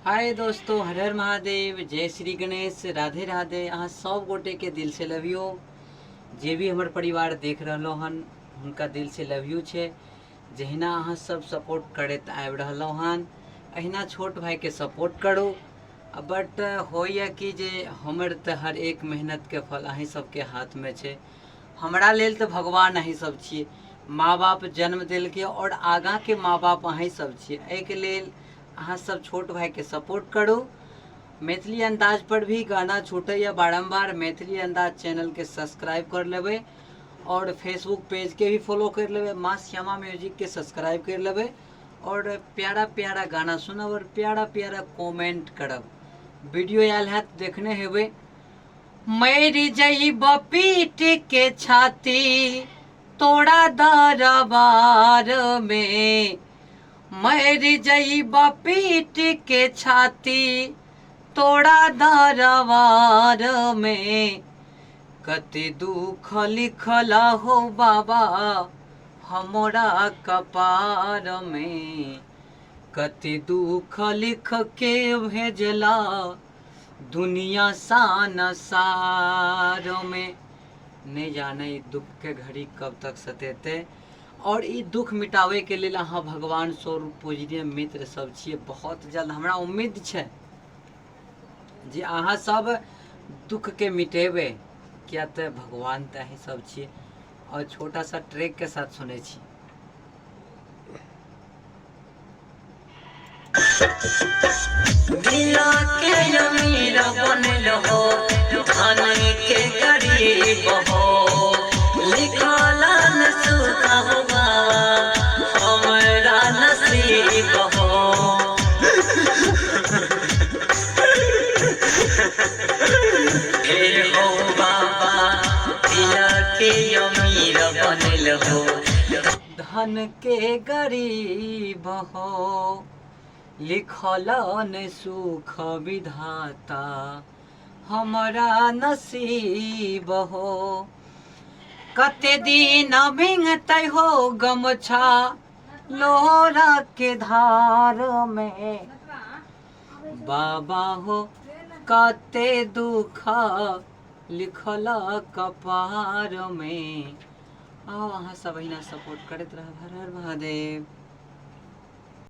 हाय दोस्तों, हर हर महादेव, जय श्री गणेश, राधे राधे। अहाँ सब गोटे के दिल से लव यू। जे भी हमर परिवार देख रहलो हन हुनका दिल से लव यू छे। जहिना अहाँ सब सपोर्ट करैत आबि रहलो हन अहिना छोट भाई के सपोर्ट करू। बट होइए कि जे हमर तऽ हर एक मेहनत के फल अहीं सबके हाथ में छे। हमरा लेल तऽ भगवान अहीं सब छियै, माँ बाप जन्म देलकै और आगाँ के माँ बाप अहीं सब छियै। एहिके लेल अहाँ सब छोट भाई के सपोर्ट करू। मैथिली अंदाज पर भी गाना छूटैया बारम्बार, मैथिली अंदाज चैनल के सब्सक्राइब कर लेबै और फेसबुक पेज के भी फॉलो कर लेबै, माँ श्यामा म्यूजिक के सब्सक्राइब कर लेबै और प्यारा प्यारा गाना सुनब और प्यारा प्यारा कमेंट करब। वीडियो आयल है देखने हेबै। मरि जइब पीट के छाती तोरा दरबार में, मरि जइब पीट के छाती तोरा दरबार में, कते दुख लिखल हो बाबा हमरा कपार में, कते दुख लिख के भेजला दुनिया सानसार में। नहीं जाने ई दुख के घड़ी कब तक सतेते और ई दुख मिटावे के लेल अहाँ भगवान स्वरूप पूजनीय मित्र सब छियै। बहुत जल्द हमरा उम्मीद छै जे अहाँ सब दुख के मिटेबै, किया तऽ भगवान तऽ अहीं सब छियै। और छोटा सा ट्रैक के साथ सुनै छी। दिला के अमीर बनल हो, धन के गरीब हो, लिखल न सुख हो बाबा हमरा नसीब हो। हे हो बाबा दिला के अमीर बनल हो, धन के गरीब हो, लिखल न सुख विधाता हमरा नसीब हो। कते दिन भींगतै हो गमछा लोहरा के धार में, बाबा हो कते दुख लिखल कपार में। आओ अहाँ सब अहिना सपोर्ट करैत रहब। हर हर महादेव।